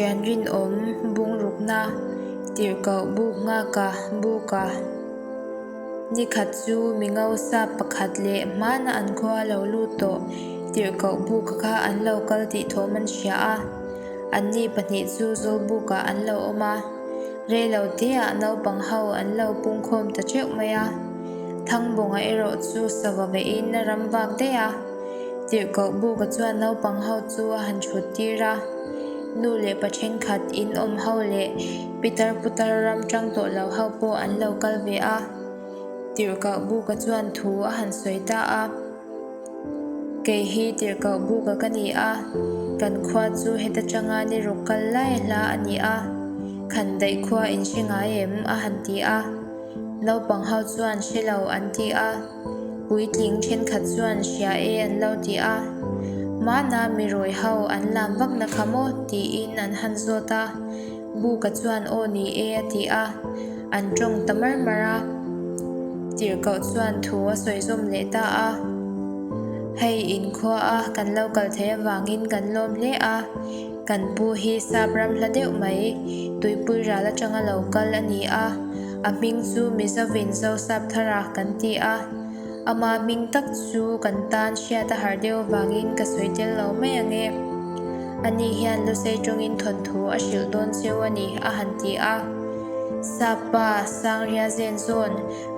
Thian rinawm bungrukna tirhkoh buk nghaka buka ni khat chu mi ngausa pakhat leh hmana an khua lo lut tawh tirhkoh buka kha an lo kal tih thawm an hria a, anni pahnih chu zawlbukah an lo awm a. Reilo teah naupang ho an lo pungkhawm ta teuh mai a, Thangbawnga erawh chu sava vehin a ram vak daih a. Tirhkoh Buka chuan naupang ho chu a han chhut tir a, nu leh pa thenkhat in awm ho leh pitar putar ram tang tawh lo ho pawh an lo kal ve a. Tirhkoh Buka chuan thu a han sawi ta a, Kei hi Tirhkoh Buka ka ni a, kan khua chu heta tanga ni ruk kal lai hla a ni a, Khandaih khua in hre ngai em? a han ti a. Naupang ho chuan hre lo an ti a. Puitling thenkhat chuan hria e an lo ti a, Mahna mi rawi ho an lam vak na kha maw? tiin an han zawt a, Buka chuan aw ni e a ti a, an tawng ta mar mar a. Tirhkoh chuan thu a sawi zawm leh ta a, Hei inkhua a kan lo kal theih avangin kan lawm hle a, Kan pu hi sap ram hla deuh mai, tuipui ral atanga lo kal a ni a, a hming chu Mizovin Zosap Thara kan ti a, ama hming tak chu kan tan hriat a harh deuh avangin ka sawi tel lo mai ang e. Ani hian Lusei tawngin thawnthu a hrilh dawn cheu a ni, a han ti a. Sap pa Sangria zen zawn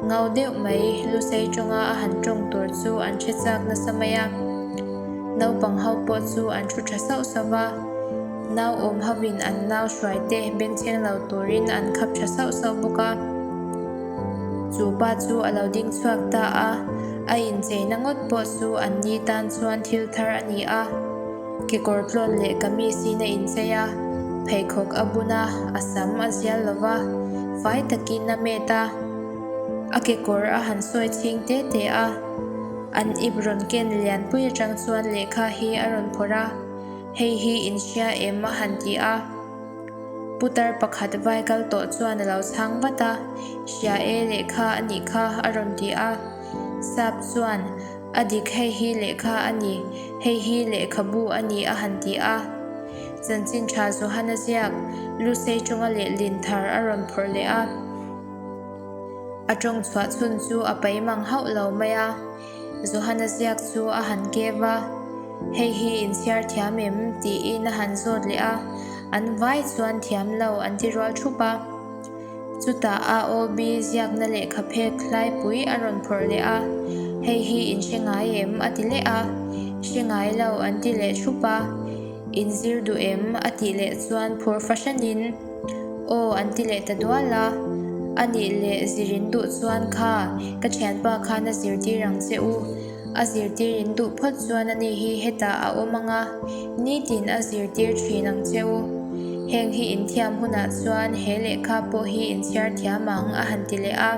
ngau deuh mai Lusei tawnga a han tawng tur chu an hre chak nasa mai a. Naupang ho pawh chu an thu tha sauh sauh va, nau awm hovin an nau hruai te bengchheng lo turin an khap tha sauh sauh bawk a. Chu pa chu a lo ding chhuak ta a, a incheina ngawt pawh chu an ni tan chuan thil thar a ni a. Kekawr tlawn leh kamis in a inchei a, pheikhawk a bun a, a sam a zial lo va, fai takin a met a, a kekawr a han sawi chhing te te a. An ip rawn ken lianpui atang chuan lehkha hi a rawn phawrh a, Hei hi in hria em? a han ti a. Putar pakhat vai kal tawh chuan a lo chhang vat a, Hria e, lehkha a nih kha, a rawn ti a. Sap chuan, A dik, hei hi lehkha a ni, hei hi lehkhabu a ni, a han ti a. Chanchin tha Johana ziak, Lusei tawnga lehlin thar a rawn phawrh leh a. A tawng chhuah chhun chu a pai mang hauh lo mai a, Johana ziak chu a han kev a, Hei hi in chhiar thiam em? tiin a han zawt leh a, an vai chuan thiam lo an ti rual thup a. Chutah AOB ziakna lehkha phek hlaipui a rawn phawrh leh a, Hei hi in hre ngai em? a ti leh a, Hre ngai lo an ti leh thup a, In zir duh em? a tih leh chuan phur fahranin, Aw an ti leh ta dual a, a nih leh zirin duh chuan kha ka thianpa khan a zirtir ang che u, a zirtir in duh phawt chuan ani hi hetah a awm ang a, nitin a zirtir thin ang che u. Heng hi in thiam hunah chuan he lehkha pawh hi in chhiar thiam ang a han ti leh a.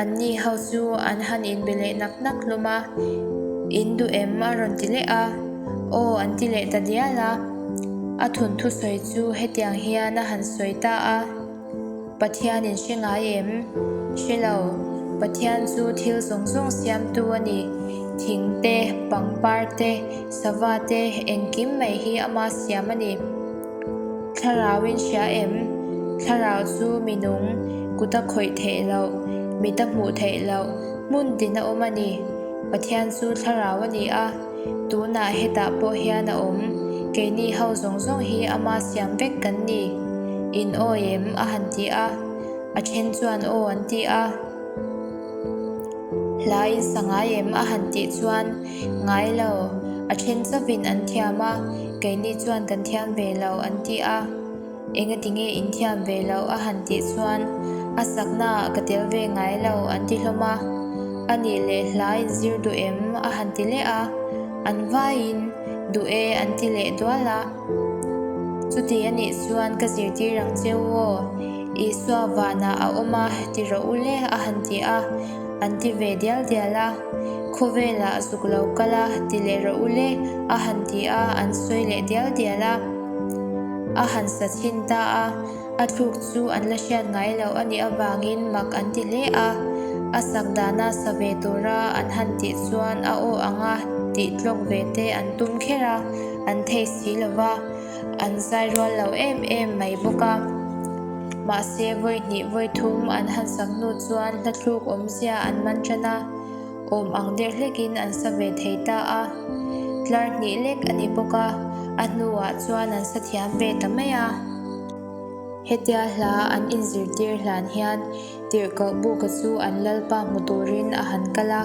Anni ho chu an han inbe leh nak nak hlawm a, In duh em? a rawn ti leh a, Aw an ti leh ta dial a. A thawnthu sawi chu hetiang hian a han sawi ta a, Pathian in hre ngai em? Hre lo, Pathian chu thil zawng zawng siamtu a ni, thing te, pangpar te, sava te, engkim mai hi ama siam a ni. Thlarau in hria em? Thlarau chu mi nung, kut a khawih theih loh, mit a hmuh theih loh, hmun tin a awm a ni. Pathian chu thlarau a ni a, tunah hetah pawh hian a awm. Keini ho zawng zawng hi ama siam vek kan ni. In awi em? a han ti a. A then chuan aw an ti a. Hla in sa ngai em? a han tih chuan, Ngai lo, a then chauhin an thiam a, keini chuan kan thiam ve lo an ti a. Engati nge in thiam ve loh? a han tih chuan, A saknaah ka tel ve ngai lo an ti hlawm a. A nih leh hla in zir duh em? a han ti leh a. An vaiin, Duh e an ti leh dual a. Chuti a nih chuan ka zirtir ang che u aw. Isua vanah a awm a, ti rawh u le, a han ti a, an ti ve dial dial a. Khawvelah zuk lo kal a, ti leh rawh u le, a han ti a, an sawi leh dial dial a. A han sa chhin ta a, a thluk chu an la hriat ngai loh a nih avangin mak an ti hle a. A sak dana sa ve tura an han tih chuan a aw anga tih tlawk ve te an tum kher a, an thei si lo va. An zai rual lo em em mai bawk a. Mahse vawi hnih vawi thum an han sak hnu chuan hla thluk awmzia an man tan a, awm ang deuh hlekin an sa ve thei ta a. Tlar hnih lek a ni bawk a, a hnuah chuan an sa thiam ve ta mai a. Hetia hla an inzirtir hlan hian Tirhkoh Buka chu an Lalpa hmu turin a han kal a,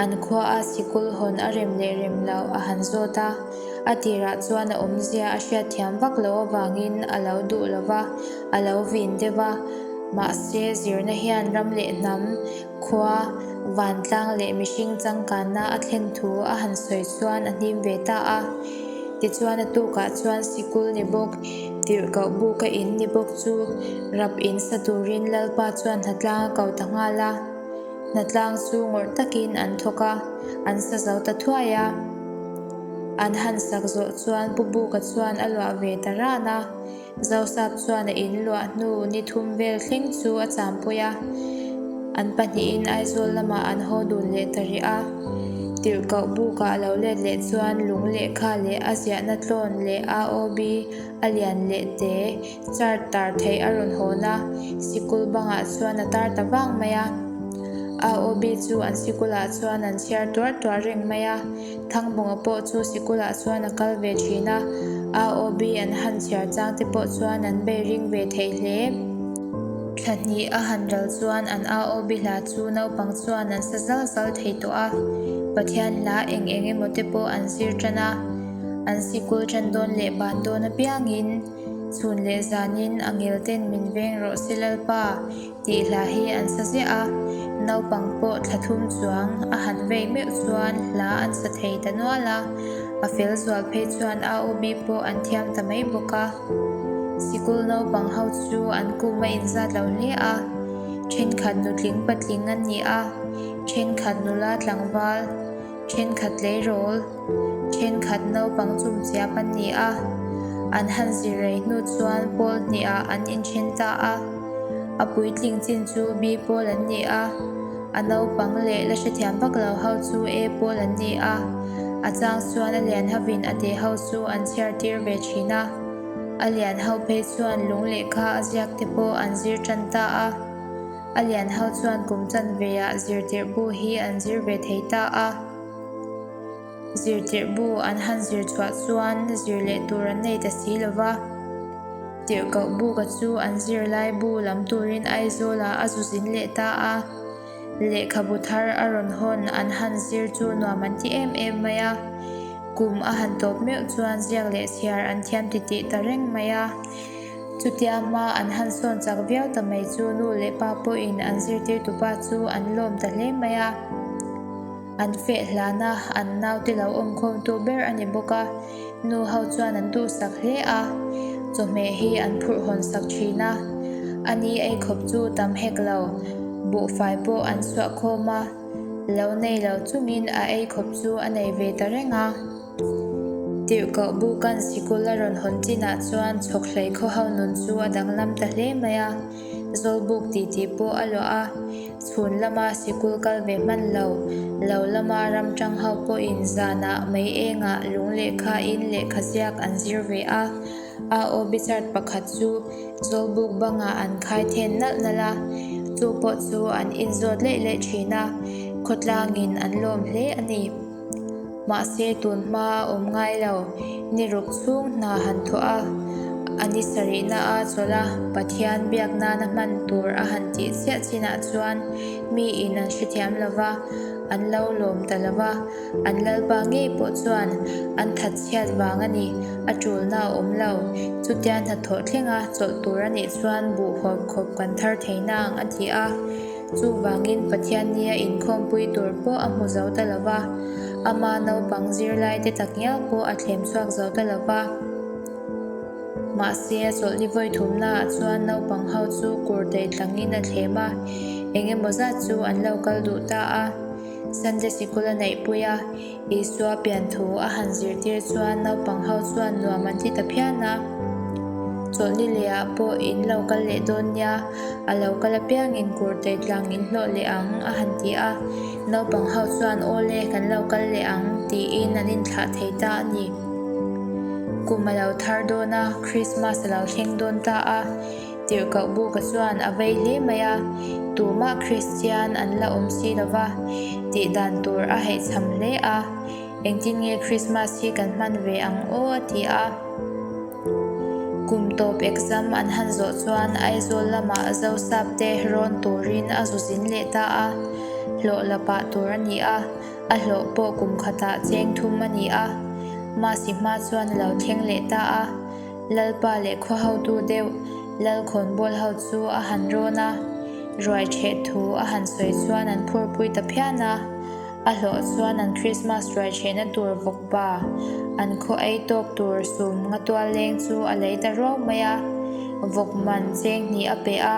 an khuaa sikul hawn a rem leh rem loh a han zawt a. A tirah chuan a awmzia a hriatthiam vak loh avangin a lo duh lo va, a lo vin deuh a. Mahse, zirna hian ram leh hnam, khua, vantlang leh mihring changkanna a thlen thu a han sawi chuan a hnim ve ta a. Tichuan a tukah chuan sikul ni bawk, tirhkoh buka in ni bawk chu rap in sa turin Lalpa chuan hnatlang a ko ta nghal a. Hnatlang chu ngawrh takin an thawk a, an sa zo ta thuai a. An han sak zawh chuan Pu Buka chuan a luah ve ta ran a. Zosap chuan a in luah hnu ni thum vel thleng chu a champui a, an pahnihin Aizawl lamah an haw dun leh ta rih a. Tirhkoh bukah a lo let leh chuan lung lehkha leh a ziahna tlawn leh AOB a lian leh te chart tar theih a rawn hawn a, sikul bangah chuan a tar ta vang mai a. AOB chu an sikulah chuan an chhiar tuar tuar reng mai a. Thangbawnga pawh chu sikulah chuan a kal ve thin a, AOB an han chhiar chang te pawh chuan an bei ring ve thei hle. Thla hnih a han ral chuan an AOB hla chu naupang chuan an sa zal zal thei tawh a, Pathian hla eng eng emaw te pawh an zir tan a, an sikul tan dawn leh ban dawn apiangin chhun leh zanin a ngel ten min veng rawh se Lalpa Tih hla hi an sa ziah a, naupang pawh thla thum chuang a han vei meuh chuan hla an sa thei ta nual a, a fel zual phei chuan AOB pawh an thiam ta mai bawk a. Sikul naupang ho chu an kum a inzat lo hle a, thenkhat nutling patling an ni a, thenkhat nula tlangval, thenkhat tleirawl, thenkhat naupang chumchiap an ni a, an han zir rei hnu chuan pawl hnihah an inthen ta a, a puitling chin chu B pawl an ni a, a naupang leh la hrethiam vak lo ho chu A pawl an ni a, a chang chuan a lian hovin a teh ho chu an chhiar tir ve thin a, a lian ho phei chuan lung lehkha a ziak te pawh an zir tan ta a. A lian ho chuan kum chanveah zirtirh bu hi an zir ve thei ta a. Zirtirh bu an han zir chhuah chuan zir leh tur an nei ta si lo va. Tirhkoh buka chu an zirlai bu lam turin Aizawlah a zu zin leh ta a. Lehkhabu thar a rawn hawn an han zir chu nuam an ti em em mai a. Kum a han tawp meuh chuan ziak leh chhiar an thiam titih ta reng mai a. Chutia hma an han sawn chak viau ta mai chu nu leh pa pawhin an zirtirtupa chu an lawm ta hle mai a. An feh hlana an naute lo awmkhawmtu ber a ni bawk a, nu ho chuan an duhsak hle a, chawhmeh hi an phurh hawn sak thin a. A ni ei khawp chu tam hek lo, buhfai pawh an suah khawm a, lo nei lo chungin a ei khawp chu a nei ve ta reng a. Tirhkoh Bukan sikul a rawn hawn chinah chuan chhawkhlei khaw ho nun chu a danglam ta hle mai a, Zawlbuk titi pawh a luah a, chhun lama sikul kal ve hman lo, lo lama ram tang ho pawhin zanah mei engah lung lehkhain lehkha ziak an zir ve a, AOB chart pakhat chu Zawlbuk bangah an khai then nalh nalh a, chu pawh chu an inzawt leih leih thin a, khawtlangin an lawm hle a ni. Mahse tun hma a awm ngai lo, ni ruk chhung hna han thawh a, a ni sarihna a chawlh a, Pathian biak nana hman tur a han tih chiah chinah chuan miin an hrethiam lo va, an lo lawm ta lo va, an Lalpa ngei pawh chuan an that chhiat vang a ni, a tulna a awm lo. Chutia hnathawh thlenga chawlh tur a nih chuan buh hawp khawp kan thar thei nang a ti a. Chuvangin Pathian nia inkhawmpui tur pawh a hmu zo ta lo va, ama naupang zirlaite takngial pawh a thlem chhuak zo ta lo va. Mahse, a chawlhni vawi thumnaah chuan naupang ho chu kur daih tlangin a thlem a, eng emaw zat chu an lo kal duh ta a. Sunday sikul a neihpui a, Isua pian thu a han zirtir chuan naupang ho chuan nuam an ti ta phian a. Chawlhni lehah pawh in lo kal leh dawn nia, a lo kal apiangin kur tei tlang in hlawh leh ang a han ti a. Naupang ho chuan aw le kan lo kal leh ang tiin an inthlah thei ta a ni. Kum a lo thar dawn a, Krismas a lo thleng dawn ta a. Tirhkoh Buka chuan a vei hle mai a, tumah Kristian an la awm si lo va, tih dan tur a haihchham hle a. Engtin nge Krismas hi kan hman ve ang aw a ti a. Kum tawp exam an han zawh chuan Aizawl lamah Zosap te rawn turin a zu zin leh ta a, hlawh la pah tur a ni a, a hlawh pawh kum khatah cheng thum a ni a. Masi hma chuan a lo thleng leh ta a, Lalpa leh khua hotu deuh Lalkhawnbawl ho chu a han rawn a, ruai ṭheh thu a han sawi chuan an phurpui ta phian a. A hlawh chuan an Krismas ruai ṭhehna tur vawk ba, an khaw ei tawk tur sum nga tual leng chu a lei ta ruau mai a. Vawk man cheng hnih a pe a,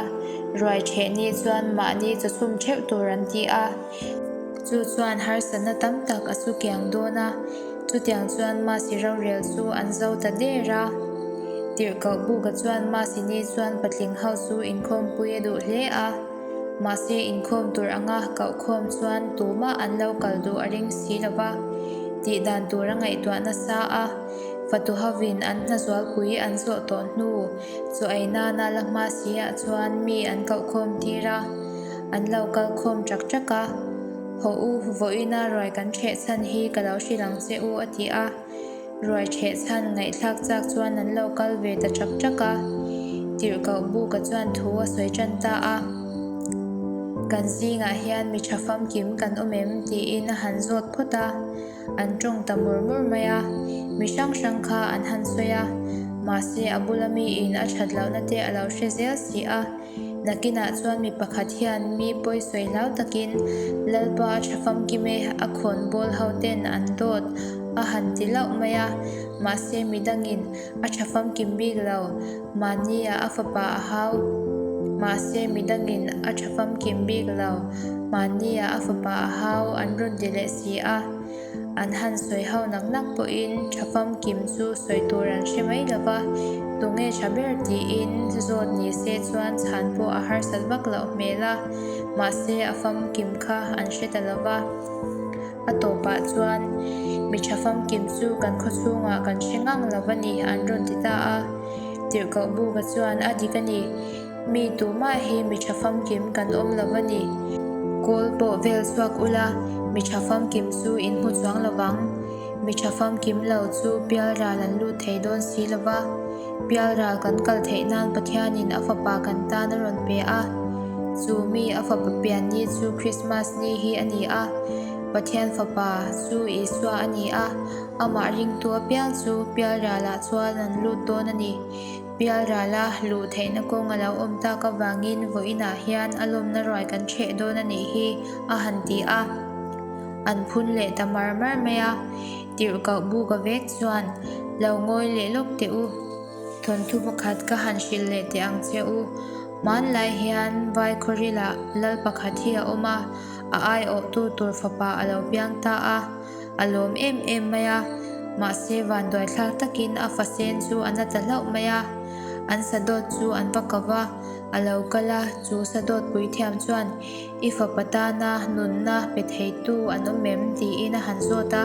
ruai ṭheh ni chuan mahni chawchhum ṭheuh tur an ti a. Chu chuan harsatna tam tak a su kiang dawn a, chutiang chuan Masi rorel chu an zo ta der a. Tirhkoh Buka chuan Masi ni chuan patling ho chu inkhawmpui a duh hle a. Mahse inkhawm tur anga kohkhawm chuan tumah an lo kal duh a ring si lo va, tih dan tur a ngaihtuah nasa a, fatu hovin an hna zualpui an zawh tawh hnu chaw ei nana la hma si ah chuan mi an kohkhawm tir a, an lo kal khawm ṭak ṭak a, Hawh u, vawiina ruai kan ṭheh chhan hi ka lo hrilh ang che u a ti a. Ruai ṭheh chhan ngaihthlak chak chuan an lo kal ve ta ṭak ṭak a, tirhkoh Buka chuan thu a sawi ṭan ta a. Kan zingah hian mi ṭha famkim kan awm em? tiin a han zawt phawt a, an ṭawng ta mur mur mai a. Mi hrang hrang kha an han sawi a, mahse a bula miin a ṭhat lohna te a lo hre zel si a. Nakinah chuan mi pakhat hian mi pawi sawi hlau takin Lalpa a tha famkim e, a khawn bawl ho ten an dawt a han ti lauh mai a, mahse mi dangin a tha famkim bik lo, mahnia a fapa a hau, mahse mi dangin a tha famkim bik lo, mahnia a fapa a hau an rawn ti leh si a. An han sawi ho nak nak pawhin tha famkim chu sawi tur an hre mai lo va, tunge tha ber tiin zawt ni se chuan chhan pawh a harsat vak loh hmel a, mahse a famkim kha an hre ta lo va. A tawpah chuan mi tha famkim chu kan khawchhungah kan hre ngang lo va ni an rawn ti ta a. Tirhkoh Buka chuan a dik a ni. Mi tumah hi mi tha famkim kan awm lo a ni. Kawl pawh vel chhuak ula, mi tha famkim chu in hmu chuang lo vang. Mi tha famkim lo chu pialral an lut thei dawn si lo va. Pialral kan kal theih nan Pathianin a fapa kan tan a rawn pe a. Chu mi a fapa pian ni chu Krismas ni hi a ni a. Pathian fapa chu Isua a ni a, amah ringtu apiang chu pialralah chuan an lut dawn a ni. Pialrala luh theihna kawng a lo awm tak avangin vawiinah hian a lawmna ruai kan ṭheh dawn a nih hi a han ti a. An phun leh ta mar mar mai a, tirhkoh buka vek chuan lo ngawi leh lawk teh u. Thawnthu pakhat ka han hrilh leh teh ang che u. Hmanlai hian Vaikhawrilah lal pakhat hi a awm a, a aiawhtu tur fapa a lo piang ta a. A lawm em em mai a, mahse vanduaithlak takin a fasen chu a na ta hlauh mai a. An sadawt chu an va kau va, a lo kal a, chu sadawt puithiam chuan, I fapa tana nunna pe theitu an awm em? tiin a han zawt a.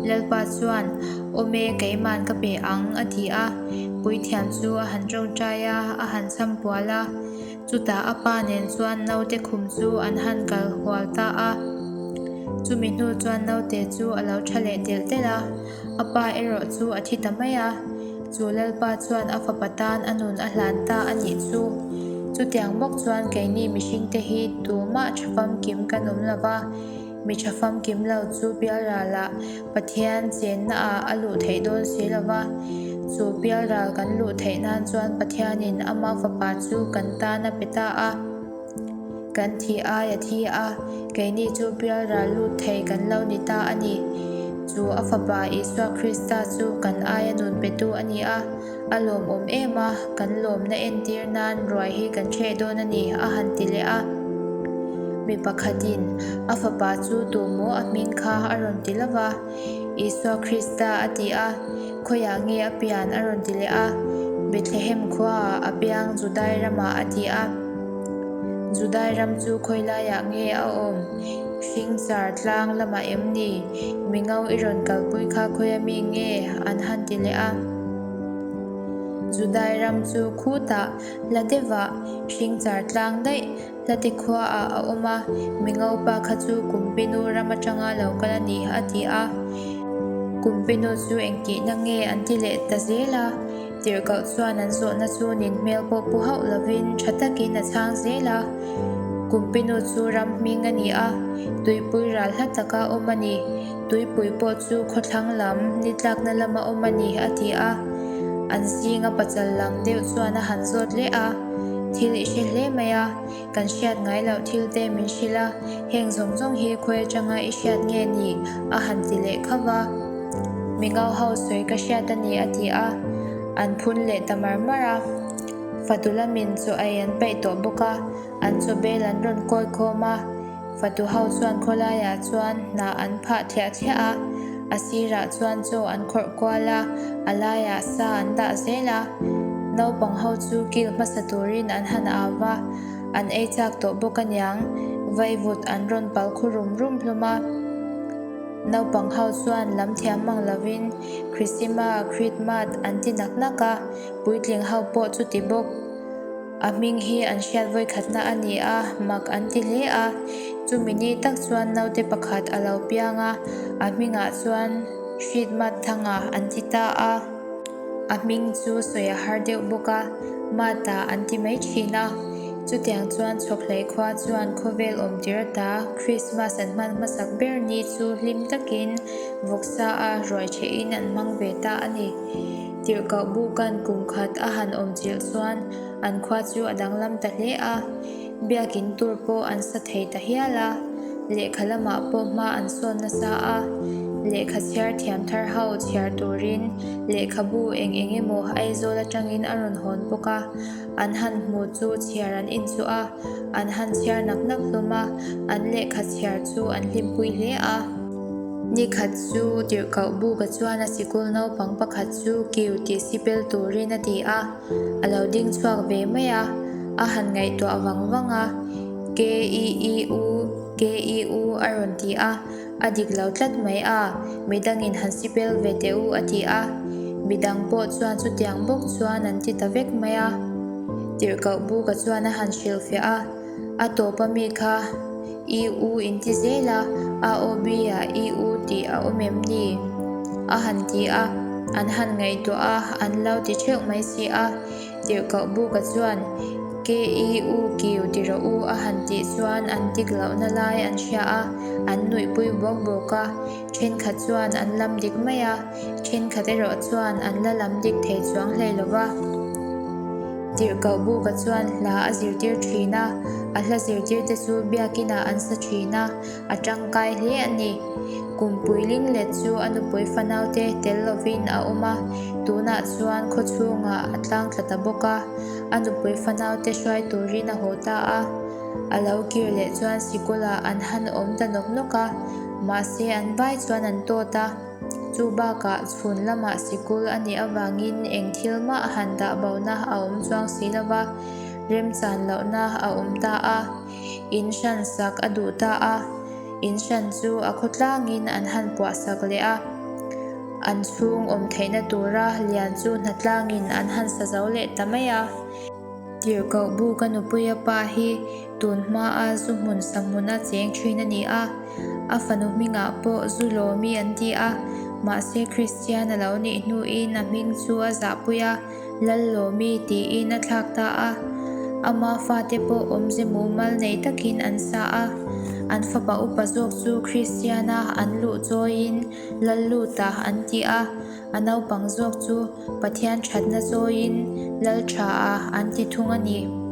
Lalpa chuan, Awm e, keiman ka pe ang, a ti a. Puithiam chu a han tawngtai a, a han chhampual a. Chutah a pa nen chuan naute khum chu an han kal hual ta a. Chumi hnu chuan naute chu a lo tha leh telh telh a, a pa erawh chu a thi ta mai a. Chu Lalpa chuan a fapa tan a nun a hlan ta a nih chu. Chutiang bawk chuan keini mihringte hi tumah tha famkim kan awm lo va, mi tha famkim lo chu pialralah Pathian chennaah a luh theih dawn si lo va, chu pialral kan luh theih nan chuan Pathianin ama fapa chu kan tan a pe ta a. Kan thih ai a thi a, keini chu pialral lut thei kan lo ni ta a ni. Chu a fapa Isua Krista chu kan aia nun petu a ni a, a lawmawm em a, kan lawmna entir nan ruai hi kan hreh dawn a ni, a han ti leh a. Mi pakhatin a fapa chu tu maw a hming kha a rawn ti lo va, Isua Krista a ti a, khawiah nge a pian a rawn ti leh a, Bethlehem khuaah a piang Judai ramah a ti a. Judai ram chu khawi laiah nge a awm? Hringchar tlang lamah em ni? Mi ngo i rawn kalpui kha khawia mi nge? an han ti leh a. Judai ram chu khutah hla deuhah hringchar tlang daih hlate khuaah a awm a, Mingopa kha chu Kumpinu ram atanga lo kal a ni, a ti a. Kumpinu chu engtihna nge an ti leh ta zel a, tirhkoh chuan an zawhna chu nin hmel pawh pu hauh lovin tha takin a chhang zel a. Kumpinu chu ram hming a ni a, tuipui ral hla taka awm a ni. Tuipui pawh chu khawthlang lam ni tlakna lama awm a ni, a ti a. An zinga pachal lang deuh chuan a han zawt leh a, Thil i hre hle mai a, kan hriat ngai loh thil te min hrilh a, heng zawng zawng hi khawi atanga i hriat nge ni? a han ti leh khauh a. Mi ngau ho sawi ka hriat a ni, a ti a. An phun leh ta mar mar a. Fatu lamin chaw ei an peih tawh bawk a, an chaw bel an rawn kawi khawm a. Fatu ho chuan khawlaiah chuan hna an phah thliah thliah a, a sirah chuan chaw an khawrh kual a, a laiah sa an dah zel a. Naupang ho chu kil hmasa turin an han au va, an ei chak tawh bawk aniang, vaivut an rawn pal khu rum rum hlawm a. Naupang ho chuan lam thiam mang lovin Krisima, Kritmat an ti nak nak a, puitling ho pawh chuti bawk. A hming hi an hriat vawikhatna a ni a, mak an ti hle a. Chumi ni tak chuan naute pakhat a lo piang a, a hmingah chuan Hritmat Thanga an ti ta a. A hming chu sawi a har deuh bawk a, Mata an ti mai thin a. Chutiang chuan Chhawkhlei khua chuan khawvel awm tir ata Krismas an hman hmasak ber ni chu hlim takin vawksa a ruai thehin an hmang ve ta a ni. Tirhkoh Bukan kum khat a han awm chilh chuan an khua chu a danglam ta hle a, biakin tur pawh an sa thei ta hial a, lehkha lamah pawh hma an sawn nasa a, lehkha chhiar thiam thar ho chhiar turin lehkhabu eng eng emaw Aizawl atangin a rawn hawn bawk a, an han hmu chu chhiar an inchuh a, an han chhiar nak nak hlawm a, an lehkha chhiar chu an hlimpui hle a. Ni khat chu tirhkoh Buka chuan a sikul naupang pakhat chu kiu tih sipel turin a ti a, a lo ding chhuak ve mai a, a han ngaihtuah vang vang a, K-E-E-U, K-E-U a rawn ti a, a dik lo tlat mai a, midangin han sipel ve teh u a ti a, midang pawh chuan chutiang bawk chuan an ti ta vek mai a. Tirhkoh Buka chuan a han hrilhfiah a. A tawp a mi kha I u in ti zel a, a aw B ah I u tih a awm em ni? A han ti a, an han ngaihtuah a, an lo ti theuh mai si a. Tirhkoh Buka chuan K I u kiu ti rawh u a han tih chuan an tik lohna lai an hria a, an nuihpui bawk bawk a. Thenkhat chuan an lam dik mai a, thenkhat erawh chuan an la lam dik thei chuang hlei lo va. Tirhkoh Buka chuan hla a zirtir thin a, a hla zirtirte chu biakinah an sa thin a, a tangkai hle a ni. Kumpui linglet chu a nupui fanaute tel lovin a awm a, tunah chuan khaw chhungah a tlang tla ta bawk a, a nupui fanaute hruai turin a haw ta a. A lo kir leh chuan sikulah an han awm ta nawk nawk a, mahse an vai chuan an tawt a. Chu bakah chhun lamah sikul a nih avangin eng thil mah a han dah bona a awm chuang si lo va, remchan lohna a awm ta a, in hran sak a duh ta a, in hran chu a khawtlangin an han puah sak leh a, an chhung awm theihna tura lian chu hnatlangin an han sa zo leh ta mai a. Tirhkoh bu ka nupui a pa hi tun hmaa zu hmun sa hmuna cheng thin a ni a, a fanu hmingah pawh zu lawmi an ti a, mahse Kristian a lo nih hnuin a hming chu a zahpui a, Lallawmi tiin a thlak ta a. Ama fate pawh awmze mumal nei takin an sa a, an fapa upa zawk chu Kristiana an luh chawiin Lalluta an ti a, A naupang zawk chu Pathian thatna chawiin Lal tha a an ti thung a ni.